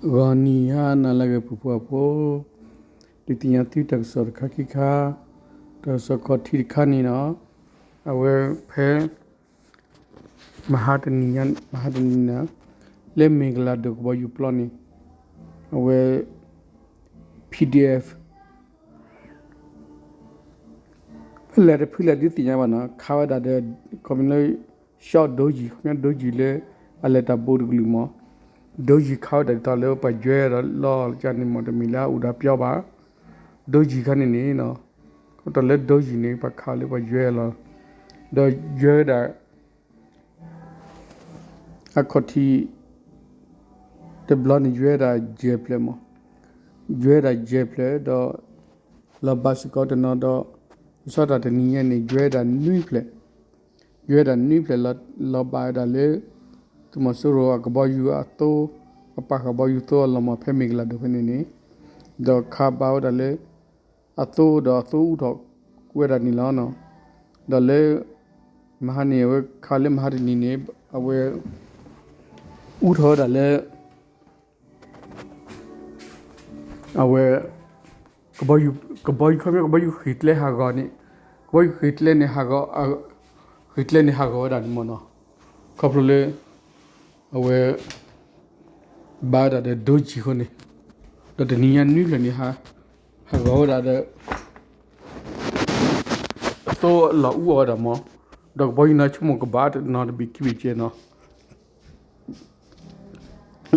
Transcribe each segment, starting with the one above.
ဂီၤနံၤဟါနၤလၢအဂ့ၤ ပှၤဖှီၣ်ဖိ, ဒုးသ့ၣ်ညါသုတၢ်ကစီၣ်တခါခံခါ, တၢ်ကစီၣ်ခီၣ်ထံးတခါန့ၣ်နီၤ, အဝဲဖဲ မဟါတနံၤညါ, မဟါတနံၤန့ၣ်, လၢမ့ၢ်ကလၤဒိၣ်ကဘီယူၤပျီန့ၣ်, အဝဲ PDF ဖဲလဲၣ်တဖုလဲၣ်ဒုးသ့ၣ်ညါဘၣ်နီၤ, ခးဝဲဒၣ်ဒီး ခီပညီလၢ ရှီၣ်ဒိယံၤ, ခီပညီဒိယံၤလၢ အလဲၤတၢ်ဘိတကလုာ်မး, ဒိယံၤခးဝဲဒၣ်ဒ်သိးလၢပှၤယွဲလီၤလီၤကန့ၣ်မး တမ့ၢ်လၢအအိၣ်ဒီးပျီဘၣ်, ဒိယံၤခါန့ၣ်န့ၣ်နီၤ, ခီတီၢ်လၢဒိယံၤန့ၣ် ပှၤခးလၢပှၤယွဲလီၤ, ဒီးယွဲဝဲဒၣ် အခီၣ်ထံး တဘျီန့ၣ် ယွဲဒၣ်ယဲၢ်ဖျၢၣ်မး, ယွဲဒၣ်ယဲၢ်ဖျၢၣ်ဒီး လီၤဘၣ်စ့ၢ်ကီးတနီၤဒီး ကဆီတၢ်တနံၤညါန့ၣ် ယွဲဒၣ်နွံဖျၢၣ်, ယွဲဒၣ်နွံဖျၢၣ် လီၤဘၣ်ဝဲဒၣ်လၢ သုးမီၤစိရိၤအကဘီယူၤအသိ, အပာ်ဃာ်ဘီယူၤသိအလီၢ်မး ဖဲမ့ၢ်ကလၤဒိၣ်ဖဲန့ၣ်န့ၣ်, ဒီးခးဘၣ်ဝဲဒၣ်လၢ အသိဒီးအသိအူထီၣ်ဝဲဒၣ်န့ၣ်လီၤ. ဒီးလၢ မဟါန့ၣ် အဝဲခးလၢမဟါတနံၤန့ၣ် အဝဲ အူထီၣ်ဝဲဒၣ်လၢ အဝဲ ကဘီယူၤ ကဘီယူၤခီပညီ ကဘီယူၤဃ့ၢ်ကျဲဟးဂီၤန့ၣ်, ကဘီယူၤဃ့ၢ်ကျဲန့ၣ်ဟးဂီၤ, ဃ့ၢ်ကျဲန့ၣ်ဟးဂီၤဝဲဒၣ်န့ၣ်မးနီၤ, ခီဖျိလၢ အဝဲ ဘၣ်ဝဲဒၣ်ဒီးဒိကံၤအဃိန့ၣ်, ဒီးတနံၤညါနွံဖျၢၣ်န့ၣ် ဟးဂီၤဝဲဒၣ်ဒီး အသိလီၤအူအီၣ်ဝဲဒၣ်မး, ဒီးကဘီယူၤန့ၣ်ဆိကမိၣ်ကဘၣ်တနီၤတဘ့ၣ်ခံဘ့ၣ်ကဲနီၤ,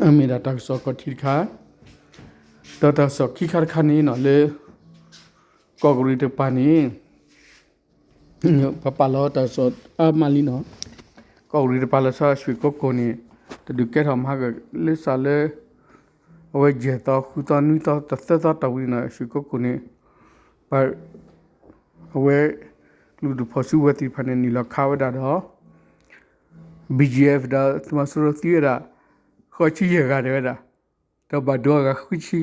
အမ့ၢ်ဒၣ်တၢ်ကစီၣ်ခီၣ်ထံးတခါ, ဒီးတၢ်ကစီၣ်ခံခါတခါန့ၣ်နီၤ လၢ ကီၢ်ကရံၣ်တကပၤန့ၣ် ပပာ်လီၤတၢ်ကစီၣ်အါမးလံနီၤ, ကီၢ်ကရံၣ်တကပၤလၢဆၣ် ရွှေကုက္ကိုန့ၣ် တဒုးကဲထီၣ်မၤဟါဂီၤလၢစးလၢ အဝဲယဲၢ်သီ ဃုသီ နွံသီ တသၢသီတီၢ်ဝံၤန့ၣ်နီၤ ရွှေကုက္ကိုန့ၣ် ပှၤ အဝဲ ကလုာ်ဒူၣ်ဖီၣ်စုကဝဲၤသ့ၣ်တဖၣ်န့ၣ် နုာ်လီၤခးဝဲဒၣ်ဒီး ဘီၣ်ကၠံၣ်အ့ၣ်ဖ် ဒီးသုးမီၤစိရိၤသံဝဲဒၣ် ဃိးဆံယဲၢ်ဂၤတဲဝဲဒၣ်, ဒီးဘၣ်ဒိအဂၤဃုဆံ,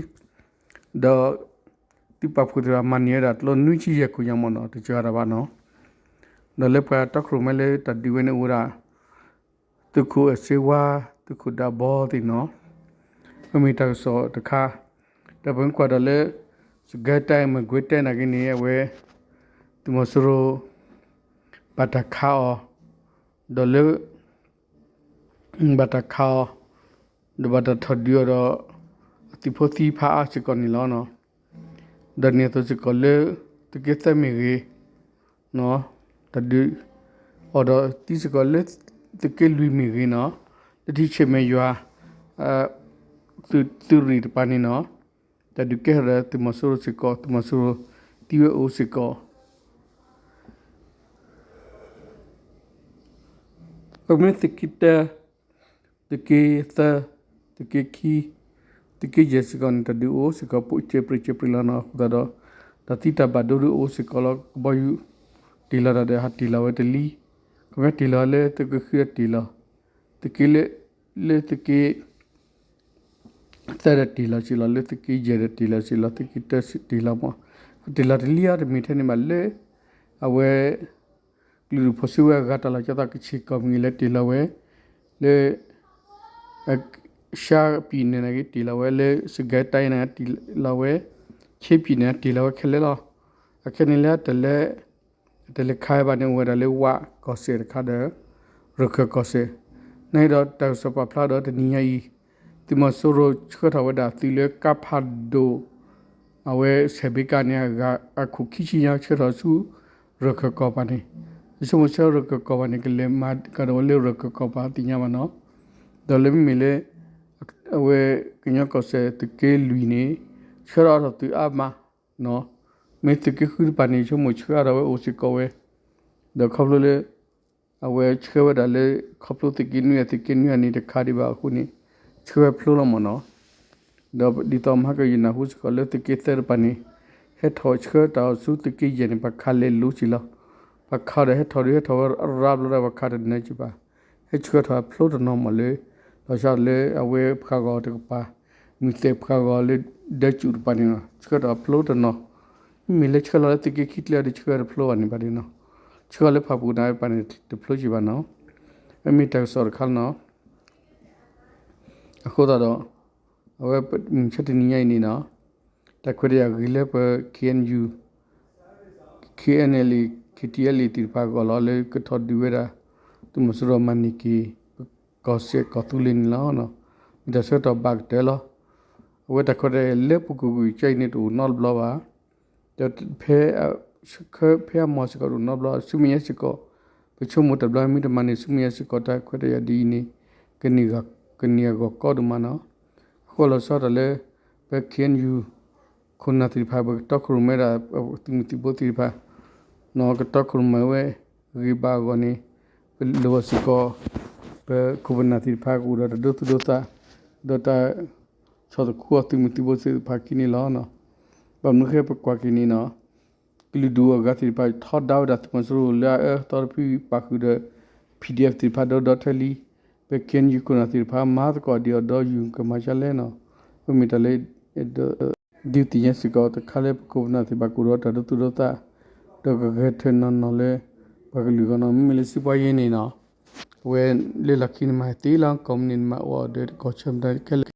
ဒီး သုးပာ်ဖှိၣ်သ့ၣ်တဖၣ်မၤန့ၢ်ဝဲဒၣ် တလိၣ်နွံဆံယဲၢ်ခိၣ်ညါမးနီၤ တစှၤတၢ်ဘၣ်နီၤ, ဒီးလၢပှၤတီခိၣ်ရိၣ်မဲလၢတၢ်ဒုးဝဲန့ၣ်အိၣ်ဝဲဒၣ် သုးခိၣ်အဲၣ်စ့ဝါ, သုးခိၣ်ဒးဘီသ့ၣ်နီၤ, အမ့ၢ်တၢ်ကစီၣ်တခါ, ဒီးပမ့ၢ်ကွၢ်ဒီးလၢ စကဲတဲ မကွ့ၤတဲနာ်က့န့ၣ် အဝဲ သုးမီၤစိရိၤ ဘၣ်တၢ်ခးအီၤ, ဒီးလၢ ဘၣ်တၢ်ခးအီၤ, ဒီးဘၣ်တၢ်ထီၣ်ဒုးအီၤဒီး အသုးဖိသံဖးအါစ့ၢ်ကီးန့ၣ်လီၤ. ဒီးန့ၣ်အသိးစ့ၢ်ကီးလၢ သုးက့သၢမ့ၢ်ဂ့ၤ, တၢ်ဒုးအီၤဒီးသံစ့ၢ်ကီးလၢ သုးက့လွံၢ်မ့ၢ်ဂ့ၤနီၤ, လၢထံဆဲးမဲာ်ယွၤ သုးရ့ၣ်တကပၤန့ၣ်နီၤ, တၢ်ဒုးကဲထီၣ်ဒီးသုးမီၤစိရိၤစ့ၢ်ကီး, သုးမီၤစိရိၤသံဝဲအိၣ်စ့ၢ်ကီး ပမ့ၢ်သုးက့တၢ, သုးက့သၢ, သုးက့ခံ, သုးက့ယဲၢ်စ့ၢ်ကီးန့ၣ် တၢ်ဒုးအိၣ်စ့ၢ်ကီး ပိာ်စဲးပြ့းစဲးပြ့းလီၤနီၤ. အဃိသတးဒီး တၢ်သံတၢ်ဘၣ်ဒိဒုးအိၣ်စ့ၢ်ကီးလီၤ. ကဘီယူၤတ့ၢ်လီၤတၢ်ဒီး ဟးတ့ၢ်လီၤဝဲတလံၤ, ကမ့ၢ်တ့ၢ်လီၤလၢသုးက့ဃုတ့ၢ်လီၤ, သုးက့လၢ, လၢသုးက့ သၢဒီးတ့ၢ်လီၤစ့ၢ်လီၤ, လၢသုးက့ယဲၢ်ဒီးတ့ၢ်လီၤစ့ၢ်လီၤ, သုးက့တၢတ့ၢ်လီၤမး, တ့ၢ်လီၤတလံၤဧါ တမ့ၢ်ထဲန့ၣ်ဘၣ်လၢ အဝဲ ကလုာ်ဒူၣ်ဖီၣ်စုကဝဲၤအဂၤတၢ်လီၢ်ကၠီသးကဆ့ၣ်ကီၢ်မ့ၢ်ဂ့ၤလၢတ့ၢ်လီၤဝဲ, လၢ ရှမ်းပြည်နယ်န့ၣ်ဂ့ၤတ့ၢ်လီၤဝဲ, လၢ စစ်ကိုင်းတိုင်းန့ၣ်ဂ့ၤတ့ၢ်လီၤဝဲ, ချင်းပြည်နယ်န့ၣ်တ့ၢ်လီၤဝဲခဲလၢာ်လီၤ. အခဲန့ၣ်လၢတၢ်လဲၤ တၢ်လဲၤခးဘၣ်န့ၣ် အိၣ်ဝဲဒၣ်လၢဝးကီၢ်စဲၣ်တခါဒီး ရခၢၣ်ကီၢ်စဲၣ်, န့ၣ်ဒီးတၢ်ကစီၣ်ပာ်ဖျါဒီးတနံၤညါအံၤ သုးမီၤစိရိၤဆှၢထီၣ်ဝဲဒၣ်သုးလၢကါဖးဒိၣ် အဝဲဆဲးဘ့ကါန့ၣ် အဂၤအခိၣ်ခံဆံညါဆှၢထီၣ်ဆူ ရခၢၣ်ကီၢ်ပၤန့ၣ်, ယဆိကမိၣ်ဆှၢရခၢၣ်ကီၢ်ပၤန့ၣ် ကလဲၤမၤကဒီးဝဲလၢရခၢၣ်ကီၢ်ပၤသ့ၣ်ညါဘၣ်နီၤ. ဒီးလၢမ့မ့ၢ်လၢ အဝဲကညီကီၢ်စဲၣ်သုးက့လွံၢ်န့ၣ် ဆှၢထီၣ်အါထီၣ်သုးအါမးနီၤ, မ့ၢ်သုးက့ဃုတကပၤန့ၣ် ယဆိကမိၣ်ဆှၢအါထီၣ်ဝဲအိၣ်စ့ၢ်ကီးဝဲ, ဒီးခီဖျိလၢ အဝဲဆှၢဝဲဒၣ်လၢ ခီဖျိသုးက့နွံအသုးက့နွံအန့ၣ်တခးဒံးဘၣ်အဃိန့ၣ် ဆှၢဝဲဖျိလီၤမးနီၤ. ဒီးဒ်သိးမဟါကယနၢ်ဟူစ့ၢ်ကီးလၢသုးက့သၢတကပၤန့ၣ် ဟဲထီၣ်ဆှၢတၢ်အီၤဆူသုးက့ယဲၢ်န့ၣ် ပှၤခးလဲၤလိၤစ့ၢ်လီၤ. ပှၤခးဒီးဟဲထီၣ်ဒုးဟဲထီၣ်ဝဲရါဘျီဒီး ပှၤခးတနၢၤစ့ၢ်ဘၣ်. ဟဲဆှၢထီၣ်ဖျိတနီၤမးလၢ လီၤဆီလၢအဝဲဖှၤဂီၤတကပၤ မုၢ်သဲၣ်ဖှၤဂီၤလၢဒၢစူၣ်တကပၤန့ၣ် ဆှၢထီၣ်ဖျိတနီၤ, မ့မ့ၢ်လၢဆှၢလီၤလၢသုးက့ခံကျဲဒီးဆှၢတဖျိဘၣ်န့ၣ်ဘၣ်ဒ်နီၤ, ဆှၢလီၤလၢဖၣ်ပူၤန့ၣ်ဘၣ်န့ၣ် တဖျိစ့ၢ်ဘၣ်နီၤ. အမ့ၢ်တၢ်ကစီၣ်တခါနီၤ. အဃိသတးဒီး အဝဲမုၢ်ဆါတနံၤညါအံၤန့ၣ်နီၤ တၢ်ခွဲးတၢ်ယာ်ဂ့ၤလၢပ K N U, K N L A, K T L A သ့ၣ်တဖၣ်အဂီၢ်လီၤ လၢကထီၣ်ဒုးဝဲဒၣ် သုးမီၤစိရိၤမၤန့ၢ်က့ၤ ကီၢ်စဲၣ်ကီၢ်သူလ့ၤန့ၣ်လီၤ. မ့ၢ်တၢ်ဆၢကတီၢ်ဘၣ်ကတၢၢ်လီၤ. အဝဲတၢ်ခွဲးတၢ်ယာ်လၢပူၤကွံာ်ကွံာ်ကဲအံၤန့ၣ် တအိၣ်နီတဘျီဘၣ်. ဒီးဖဲ ဖဲအမီၢ်စ့ၢ်ကီးတအိၣ်နီတဘျီ ဆူမဲာ်ညါစ့ၢ်ကီး ပဆိကမိၣ်တၢ်ဘျီမ့ၢ်တမၤန့ၢ်ဆူမဲာ်ညါစ့ၢ်ကီး တၢ်ခွဲးတၢ်ယာ်ဒ်အံၤန့ၣ် ကန့ၢ်အဂီၢ်ကီဒိၣ်မးနီၤ. အဃိလီၤဆီဒၣ်တၢ်လၢ ပ K N U ခိၣ်နၢ်သ့ၣ်တဖၣ် ပကတီခိၣ်ရိၣ်မဲဒၣ် သုးမုၢ်သံၣ်ဘိသ့ၣ်တဖၣ် နီၢ်ကတီခိၣ်ရိၣ်မဲဝဲဂ့ၤဘၣ်အဂီၢ်န့ၣ် ပလိၣ်ဘၣ်စ့ၢ်ကီး ပခိၣ်ပနၢ်သ့ၣ်တဖၣ်ကအိၣ်ဒီးတၢ်ဒိသူၣ်ဒိသး ဒီးတၢ်ဆီၣ်သခူအီၤသုးမုၢ်သံၣ်ဘိသ့ၣ်တဖၣ်အခံန့ၣ်လီၤ. ဘၣ်မနုၤဃိပကွၢ်က့ၤန့ၣ်နီၤ ကလုာ်ဒူၣ်အဂၤသ့ၣ်တဖၣ် ထီဒါဝဲဒၣ်သုးမီၤစိရိၤလၢအအၢအသီတဖုပာ်ဃုာ်ဒီး P D F သ့ၣ်တဖၣ်ဒီဒီထဲလံ. ပ K N U ခိၣ်နၢ်သ့ၣ်တဖၣ် မၤသကိးဒံးအီၤဒီးယုၢ်ကမၤကလဲနီၤ. ပမ့ၢ်တၢ်လၢ ဒုးသ့ၣ်ညါစ့ၢ်ကီးတခါလၢပခိၣ်ပနၢ်သ့ၣ်တဖၣ်ကအိၣ်ဒီးတၢ်ဒိသူၣ်ဒိသး ဒီးကဂဲၤထၢၣ်နီၢ်နီၢ်လၢ ပှၤကလုာ်အဂီၢ်နီၤ. မ့မ့ၢ်လၢစံးပှၤယဲန့ၣ်နီၤ အဝဲလၢလီၢ်ခံန့ၣ်မၤသ့လီၤ ကိးမုၢ်နံၤန့ၣ်မၤအီၣ်ဒီးကီၢ်ဆၢမတၤခဲလၢာ်